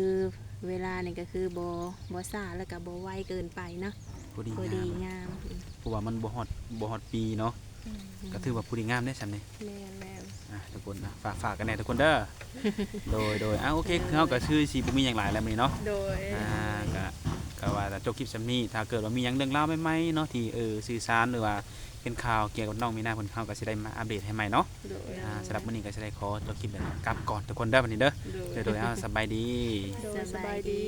ເວລານີ້ກໍຄືບໍ່ ບໍ່ຊ້າ ແລ້ວກໍບໍ່ໄວເກີນໄປເນາະ ພໍດີ ພໍດີງາມ ງາມ. ອືມ ເພາະວ່າມັນບໍ່ຮອດ ບໍ່ຮອດປີເນາະ. ກໍຖືວ່າຜູ້ດີງາມເດ້ຊ່ຳນີ້ ແມ່ນແມ່ນ ອ່າທຸກຄົນນະ ຝາກຝາກກັນແດ່ທຸກຄົນເດີ ໂດຍໂດຍ ອ່າໂອເຄ ຄືເຮົາກໍຄືຊິບໍ່ມີຫຍັງຫຼາຍແລ້ວມື້ນີ້ເນາະ ໂດຍ ອ່າກໍກໍວ່າຈະຈົບຄລິບຊ່ຳນີ້ ຖ້າເກີດວ່າມີຫຍັງເລື່ອງລາວໃໝ່ໆເນາະ ທີ່ເອີສື່ສານ ຫຼືວ່າເຫັນຂ່າວກ່ຽວກັບນ້ອງມີນາເພິ່ນ ເຮົາກໍຊິໄດ້ມາອັບເດດໃຫ້ໃໝ່ເນາະ ໂດຍ ອ່າສຳລັບມື້ນີ້ກໍຊິໄດ້ຂໍຈົບຄລິບແລ້ວກັບກ່ອນທຸກຄົນເດີ ບັດນີ້ເດີ ໂດຍ ໂດຍໂດຍ ອ່າສະບາຍດີ ໂດຍ ສະບາຍດີ